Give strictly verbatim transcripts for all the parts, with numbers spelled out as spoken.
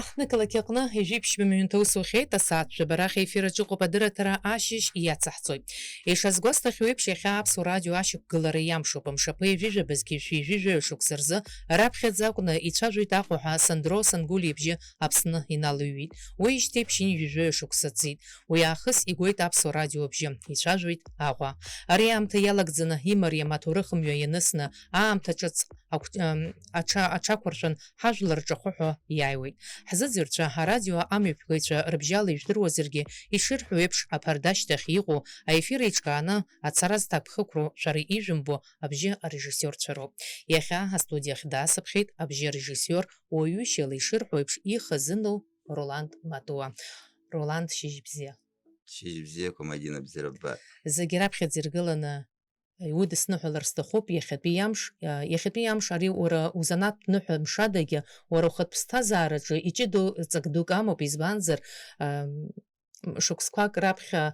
Ҳнықалақь аҟны ҩажәи ԥшьба минуҭ аус ухеит, асааҭ жәаба рахь аефир аҿы ыҟоуп адырраҭара ашьыжь иацаҳҵоит. Ишазгәасҭахьоу еиԥш, иахьа Аԥсуа радио ашьақәгылара иамшуп, мшаԥы ҩажәи жәабазгьы шәи ҩажәи жәаҩа шықәса рзы раԥхьаӡа акәны ицәажәоит Аҟәа ҳәа Сандро Сангәлиа ибжьы Аԥсны иналыҩҩит. Уиижьҭеи ԥшьынҩажәи жәаҩа шықәса ҵит. Уи аахыс игоит Аԥсуа радио абжьы, ицәажәоит Аҟәа. Ари аамҭа иалагӡаны имариам аҭоурыхмҩа ианысны, аамҭа ҿыц агә-, ам, аҽа-, аҽақәыршәан, ҳажәлар рҿахәы ҳәа иааиуеит. Ҳзыӡырҩцәа, арадио амҩаԥгаҩцәа рыбжьала ижәдыруазаргьы, ишырҳәо еиԥш, аԥарда ашьҭахь иҟоу, аефир еиҿкааны ацара зҭакԥхықәроу шәара ижәымбо абжьы арежиссиорцәа роуп. Иахьа астудиахь даасыԥхьеит абжьы арежиссиор, уаҩышьала ишырҳәо еиԥш, ихазыноу Роланд Матуа. Роланд, шьыжь бзиа! Шьыжь бзиақәа, Мадина, бзиара ббар. Зегьы раԥхьаӡа иргыланы иудысныҳәалар сҭахуп иахьатәи амш, а, иахьатәи амш ари уара узанааҭтә ныҳәа мшадагьы, уара ухатә ԥсҭазаараҿы иҷыдоу ҵак дук амоуп, избанзар, ам, шықәсқәак раԥхьа, а,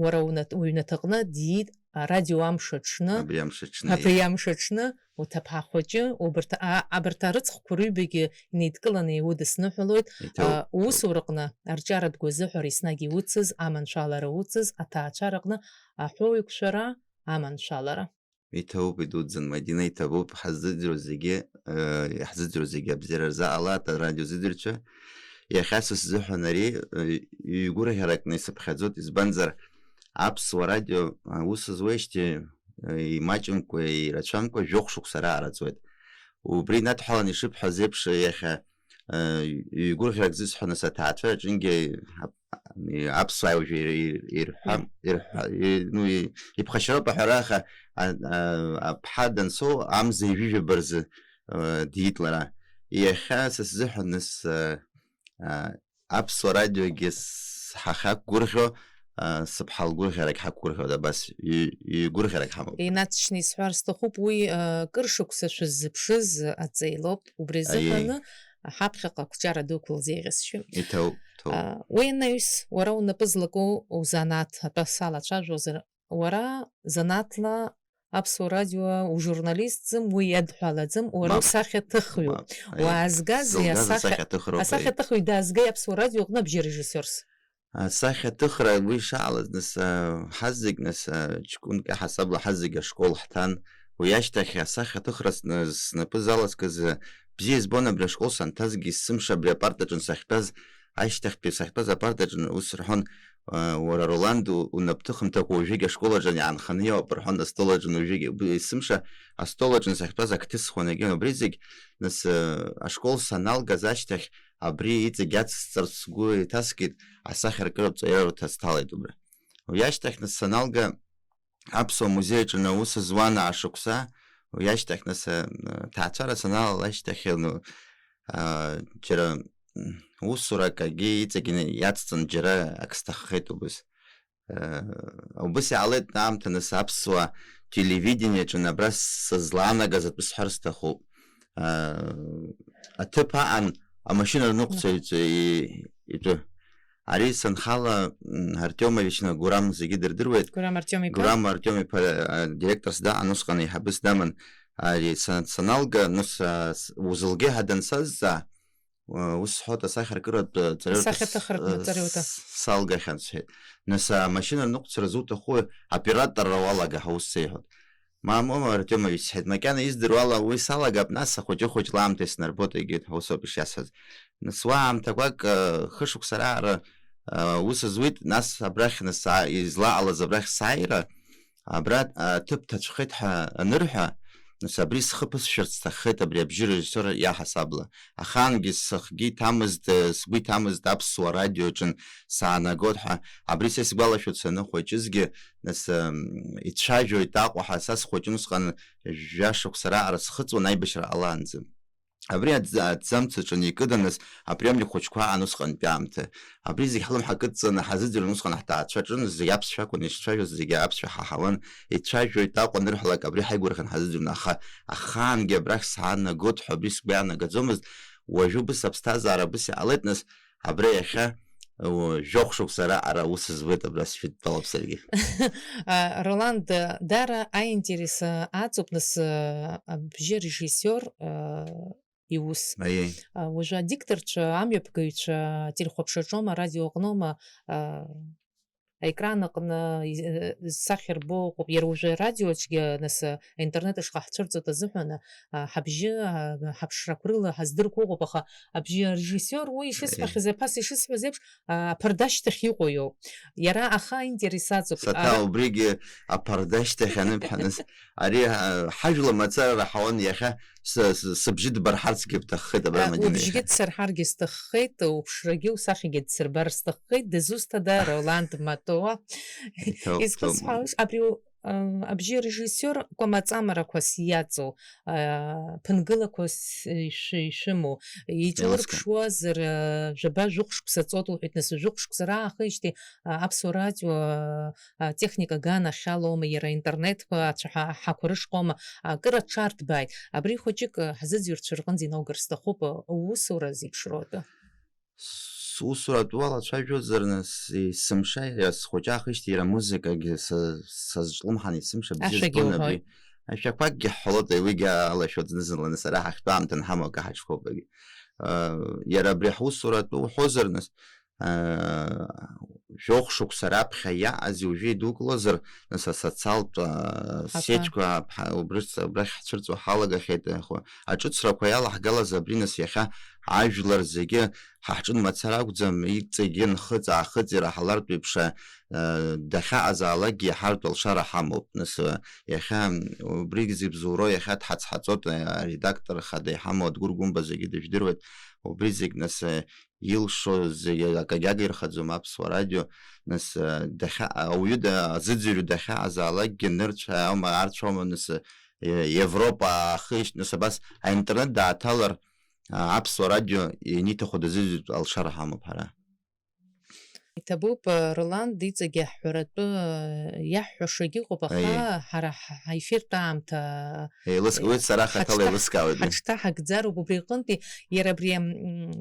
уара унат-, уҩнаҭаҟны диит арадио амш аҽны, Абри амш аҽны, абри амш аҽны, уҭаԥҳа хәыҷы, убарҭ, а, абарҭ арыцхәқәа рыҩбагьы инеидкыланы иудысныҳәалоит. Иҭоуп, а, иҭоуп. Усураҟны арҿиаратә гәазыҳәара еснагь иуцыз, аманшәалара уцыз, аҭаацәараҟны аҳәоуеиқәшәара, аманшәалара. Иҭабуп, идуӡӡан, Мадина, иҭабуп, ҳаззыӡырҩуа зегьы, э, иаҳзыӡырҩуа зегьы абзиара рзы ҟалааит, арадио зыӡырҩцәа. Иахьа са сзыҳәан ари, э, ҩ-гәырӷьаракны исыԥхьаӡоит, избанзар, аԥсуа радио, э, аус зуеижьҭеи, э, имаҷымкәа, ирацәамкәа, жәохә шықәса раара ҵуеит. Убри инадҳәалан ишыбҳәаз еиԥш, иахьа, э, ҩ-гәырӷьарак зысҳәо, нас, аҭаацәараҿынгьы ап-, аԥсуаа уажәы ир-, ир-, ирҳәам, Мм. ирҳәа-, и-, ну, и-, иԥхашьароуп аҳәара, аха, а, а, аԥҳа данцо амза ҩажәижәаба рзы, э, диит лара. Иахьа са сзыҳәан, нас, э, а, аԥсуа радиогьы с-, ҳахьақәгәырӷьо, а, сыԥҳа лгәырӷьарагь ҳақәгәырӷьоит, абас ҩ-, ҩ-гәырӷьарак ҳамоуп. Инаҵшьны исҳәар сҭахуп, уи, а, кыр шықәса шәыззыԥшыз аҵеилоуп, убри Аиеи. азыҳәаны ҳаԥхьаҟа ақәҿиара дуқәа лзеиӷьасшьоит. Иҭоуп, иҭоуп. А, уи анаҩс, уара унапы злаку узанааҭ атәы салацәажәозар, уара занааҭла Аԥсуа радио ужурналистӡам, уи иадҳәалаӡам, уара Мап. усахьаҭыхҩуп. Мап. Аиеи. Уаазгазеи Сзылгаз асахьа-, асахьаҭыхроуп, аиеи. асахьаҭыхҩы даазгеи Аԥсуа радиоҟны абжьы арежиссиорс? Асахьаҭыхра уи шаалаз, нас, а, ҳазегь, нас, а, ҷкәынк иаҳасабала ҳазегь ашкол ҳҭан. Уи ашьҭахь асахьаҭыхра сна-, снапы заласкыз, а, бзиа избон абри ашкол санҭазгьы, есымша абри апартаҿын сахьтәаз, ашьҭахьтәи сахьтәаз апартаҿын ус рҳәон, а, уара, Роланд, у-, унап ҭыхымҭакәа уажәыгь ашкол аҿы иаанханы иоуп рҳәон, астол аҿын уажәыгь. Убри есымша астол аҿын сахьтәаз ак ҭысхуан егьин, убри зегь, нас, а, ашкол саналгаз ашьҭахь, абри иҵегь ацсҵарц сгәы иҭаскит, асахьаркыратә ҵараиурҭа сҭалеит убра. Уи ашьҭахь, нас, саналга, Аԥсуа музеи аҿы аус зуан аа шықәса, уи ашьҭахь, нас, а, ҭаацәара саналала ашьҭахь, ну, а, џьара, м, усурак акгьы иҵегь ина-, иацҵан, џьара ак сҭаххеит убыс. Э, убыс иаалеит аамҭа, нас, аԥсуа телевидениаҿы абра сызлаанагаз атәы сҳәар сҭахуп. Э, аҭыԥ аҟан амашьына рныҟәцаҩцәа и-, итәы. Ари санхала, м, Артиом Авична Гурам зегьы дырдыруеит. Гурам Артиом иԥа? Гурам Артиом иԥа, э, директорс даҟан, усҟан еиҳабыс даман. Ари са-, саналга, нас, а, с-, узылгеи ҳәа дансазҵаа, Уа, ус сҳәоит, асахьаркыратә, э, ҵараиурҭа с-, Асахьаҭыхратә э, ҵараиурҭа. с-, салгахьан, сҳәеит. Нас, амашьына рныҟәцара зуҭаху, операторра уалага ҳәа ус сеиҳәоит. Мамоу, Артиом Авич, сҳәеит, макьана издыруа ала уи салагап, нас ахәыҷы-хәыҷла аамҭа снарбоит, егьит, ҳәа усоуп ишиасҳәаз. Нас уа аамҭақәак, э, хышықәса раара, э, ус зуит, нас абрахь, нас, а, излаҟалаз абрахь сааира, Абра, а, ҭыԥ ҭацәхеит ҳәа анырҳәа, нас, абри схы ԥысшәарц сҭаххеит абри абжьы режиссиор иаҳасабала. Ахаангьы сыхгьы иҭамызт, э, сгәы иҭамызт аԥсуа радиоаҿын саанагот ҳәа. Абри са исгәалашәоит, саныхәыҷызгьы, нас, м, ицәажәоит Аҟәа ҳәа, са схәыҷын усҟан, жәа шықәса раҟара схыҵуан аибашьра ҟалаанӡа. Абри аҭӡ-, аҭӡамц аҿы никыда, нас, априемник хәыҷқәа аан усҟантәи аамҭа. Абри зегь ҳлымҳа кыдҵаны ҳазыӡырҩуан усҟан ҳҭаацәа аҿын, зегь аԥсшәа акәын ишцәажәоз, зегь аԥсшәа ҳаҳауан, ицәажәоит Аҟәа анырҳәалак, абри ҳаигәырӷьан ҳазыӡырҩуан, аха ахаангьы абрахь саанагот ҳәа абри сгәы иаанагаӡомызт, уажәы убыс аԥсҭазаара абыс иҟалеит, нас, абра иахьа, уа, жәохә шықәса раҟара аус зуеит абра сшәыдтәалоуп саргьы. А, Роланд, даара аинтерес, а, аҵоуп, нас, а, абжьы режиссиор, а, иус. Аиеи. Уажәы адикторцәа, амҩаԥгаҩцәа ателехәаԥшраҿоума, арадио аҟноума, аекран аҟны зсахьа рбо ыҟоуп. Иара уажәы арадиоаҿгьы, нас, аинтернет ашҟа ҳцәырҵуеит азыҳәан, ҳабжьы ҳаԥшрақәа рыла ҳаздырқәо ыҟоуп, аха абжьы арежиссиор уи ишысҳәахьаз, аԥас ишысҳәаз еиԥш, аԥарда ашьҭахь иҟоу иоуп. Иара ахы аинтерес аҵоуп. Саҭа, убригьы аԥарда ашьҭахь аныбҳәа, нас, ари ҳажәла мацара раҳауан иахьа сыбжьы дбарҳарцгьы бҭаххеит, абра Мадина. Убжьгьы дсырҳаргьы сҭаххеит, уԥшрагьы усахьагьы дсырбар сҭаххеит, дызусҭада, Роланд Матуа. Изхысҳәаауеишь, абри абжьы режиссиор кәамаҵамарақәас иаҵоу, ԥынгылақәас ишәымоу, иҿурԥшуазар, жәаба-жәохә шықәса ҵуеит лҳәеит, нас, жәохә шықәса раахижьҭеи аԥсуа радио атехника аганахьалоума, иара аинтернетқәа ацәаҳәақәа рышҟоума, акыр аҽарҭбааит. Абри хәыҷык ҳзыӡырҩцәа рҟынӡа инаугар сҭахуп, усура зеиԥшроу атәы. Сусуратә уалацәажәозар, нас, есымша, иара схәыҷаахижьҭеи иара амузыкагьы са-, сазҿлымҳан, есымша бзиа Ашәагьы збон уҳәоит. Абри. Ашәақәакгьы ҳҳәалоит, уигьы алашәоит зны-зынла, нас ара ҳахьтәы аамҭа анҳамоу акы ҳаҽхәоуп, егьи. Э, иара абри ҳусуратә уҳәозар, нас, э, жәохә шықәса раԥхьа иааз уажәы идукылозар, нас асоциалтә, э, Аха. сетьқәа ҳа-, убрыс-, убрахь ҳцәырҵуа ҳалагахьеит, э, хо-, аҿыцрақәа иалаҳгалаз абри, нас, иахьа ажәлар зегьы ҳа ҳҿын мацара акәӡам, иҵегьы нхыҵ-аахыҵ ираҳалартә еиԥш, э, дахьаҟазаалакгьы иаҳартә алшара ҳамоуп. Нас, э, иахьа, м, убригь зегь бзоуроу иахьа дҳацҳаҵоит, э, аредактор хада иҳамоу Адгәыр Гәымба зегьы дыжәдыруеит. Убри зегь, нас, э, илшо зегьы акагьы агирхаӡом Аԥсуа радио, нас, э, дахьа-, ауаҩы да-, азыӡырҩы дахьаҟазаалакгьы нырцә аума, арцә аума, нас, э, Европа ахы ишьҭ-, нас абас аинтернет дааҭалар, а, Аԥсуа радио ианиҭаху дазыӡырҩтә алшара ҳамоуп ҳара. Иҭабуп, э, Роланд, иҵегьы аҳәаратәы, э, иаҳҳәашагьы ыҟоуп, аха Аиеи. ҳара ҳ-, ҳаефиртә аамҭа, Еилыск-, уи сара хаҭала ҳаҽҭаҳ-, еилыскаауеит, уи. ҳаҽҭаҳагӡароуп, убри аҟынтәи иара абри, м,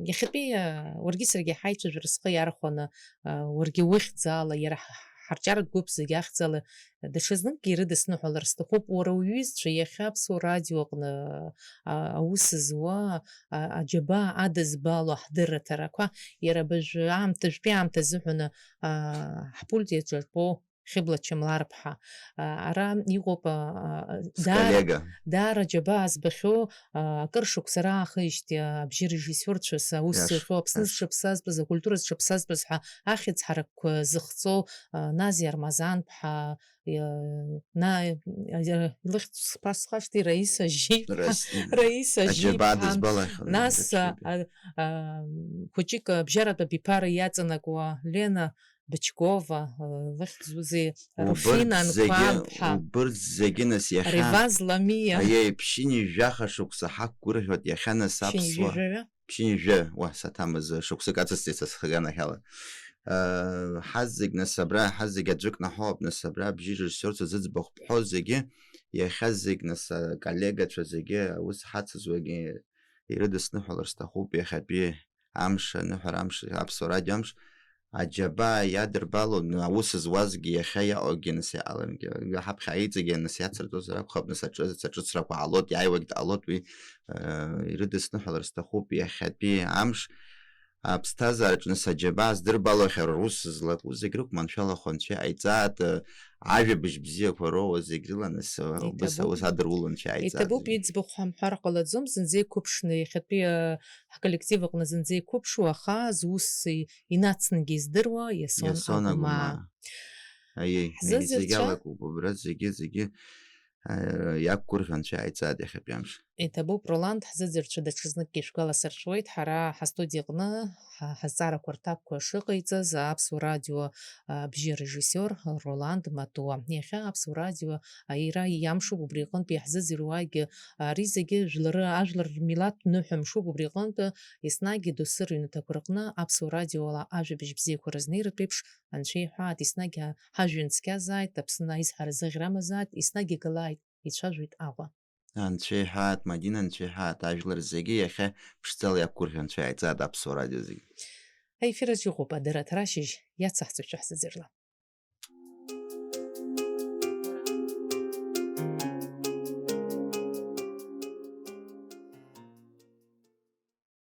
иахьатәи, э, уаргьы саргьы ҳаицәажәара схы иархәаны, э, уаргьы ухьӡала, иара ҳ-, ҳарҿиаратә гәыԥ зегьы ахьӡала, даҽазныкгьы ирыдысныҳәалар сҭахуп, уара уҩызцәа иахьа Аԥсуа радио аҟны, а, аус зуа, а, аџьабаа адызбало аҳдырраҭарақәа, иара абыржәы аамҭа, жәтәи аамҭа азыҳәаны, а, ҳпульт иаҿатәоу Хьыбла Чамларԥҳа. А, ара иҟоуп, а, а, даара, Сколлега. даара џьабаа збахьоу, а, акыр шықәса раахижьҭеи абжьы режиссиорцәас аус Иаш-, зухьоу, Аԥсны иаш. зҽаԥсазтәыз, акультура зҽаԥсазтәыз ҳәа ахьӡ ҳаракқәа зыхҵоу, а, Назиа Армазан-ԥҳа, иа-, на-, иа-, илыхьӡ сԥасхашҭи, Раиса Жьи-, Рас-, Раиса аџьабаа Жьи-ԥҳа, дызбалахьан, нас, дашьҭоуп. а, а, хәыҷык абжьаратә абиԥара иаҵанакуа Лена Бычкова, а, лыхьӡ узы, Руфина Анқәанԥҳа. Убырҭ зегьы, нас, иахьа Реваз Ламиа. Аиеи, ԥшьынҩажәаха шықәса ҳақәгәырӷьоит иахьа, нас, аԥсуа. Ԥшьынҩажәаҩа? Ԥшьынҩажәа, уа, саҭамыз, шықәсык ацысҵеит са схы аганахьала. Э, ҳазегь, нас, абра, ҳазегь аӡәык наҳауп, нас, абра абжьы режиссиорцәа зыӡбахә бҳәо зегьы, иахьа зегь, нас, аколлегацәа зегьы, аус ҳацызуагьы ирыдысныҳәалар сҭахуп иахьатәи амш, аныҳәара амш, Аԥсуа радио амш, аџьабаа иадырбало, н-, аус зуазгьы, иахьа иаҟоугьы, нас, иҟалангьы, ҳаԥхьа аиҵегьы, нас, иацырҵозар акәхап, нас, аҿы-, аҿыцрақәа ҟалоит, иааиуагь дҟалоит, уи, э, ирыдысныҳәалар сҭахуп иахьатәи амш, аԥсҭазаараҿы, нас, аџьабаа здырбало, иахьа рус злаку зегь рықәманшәалахо Анцәа иҟаиҵааит, э, ажәабжь бзиақәа роуа зегь рыла, нас, э, убыс Иҭабуп. аус адыруло Анцәа иҟаиҵааит Иҭабуп, зегь. Иӡбахә ҳамҳәар ҟалаӡом, зынӡа иқәыԥшны, иахьатәи, э, ҳколлектив аҟны зынӡа иқәыԥшу, аха зус и-, инацнгьы издыруа Иасон Иасон Агәмаа. Агәмаа. Аиеи, аиеи, зегь Ҳзыӡырҩцәа алакоуп, убра зегьы, зегьы, э, иақәгәырӷьо Анцәа иҟаиҵааит иахьатәи амш. Иҭабуп, Роланд, ҳзыӡырҩцәа даҽазныкгьы шәгәаласыршәоит, ҳара ҳастудиа аҟны ҳа-, ҳазҵаарақәа рҭакқәа шыҟаиҵаз, Аԥсуа радио, а, абжьы арежиссиор Роланд Матуа. Иахьа Аԥсуа радио аира иамшуп, убри аҟынтә иаҳзыӡырҩуагьы, ари зегьы жәлары, ажәлар рмилаҭтә ныҳәа мшуп, убри аҟынтә еснагь доусы рыҩнаҭақәа рҟны Аԥсуа радиола ажәабжь бзиақәа рызнеиратә еиԥш, Анцәа иҳәааит, еснагь ҳа-, ҳажәҩан цқьазааит, Аԥсны аизҳара зыӷьрамазааит, еснагь игалааит, ицәажәоит Аҟәа. Анцәа иҳәааит, Мадина, Анцәа иҳәааит, ажәлар зегьы иахьа ԥшӡала иақәгәырӷьо Анцәа иҟаиҵааит Аԥсуа радио зегьы. Аефир аҿы иҟоуп адырраҭара ашьыжь, иацаҳҵоит шәаҳзыӡырҩла.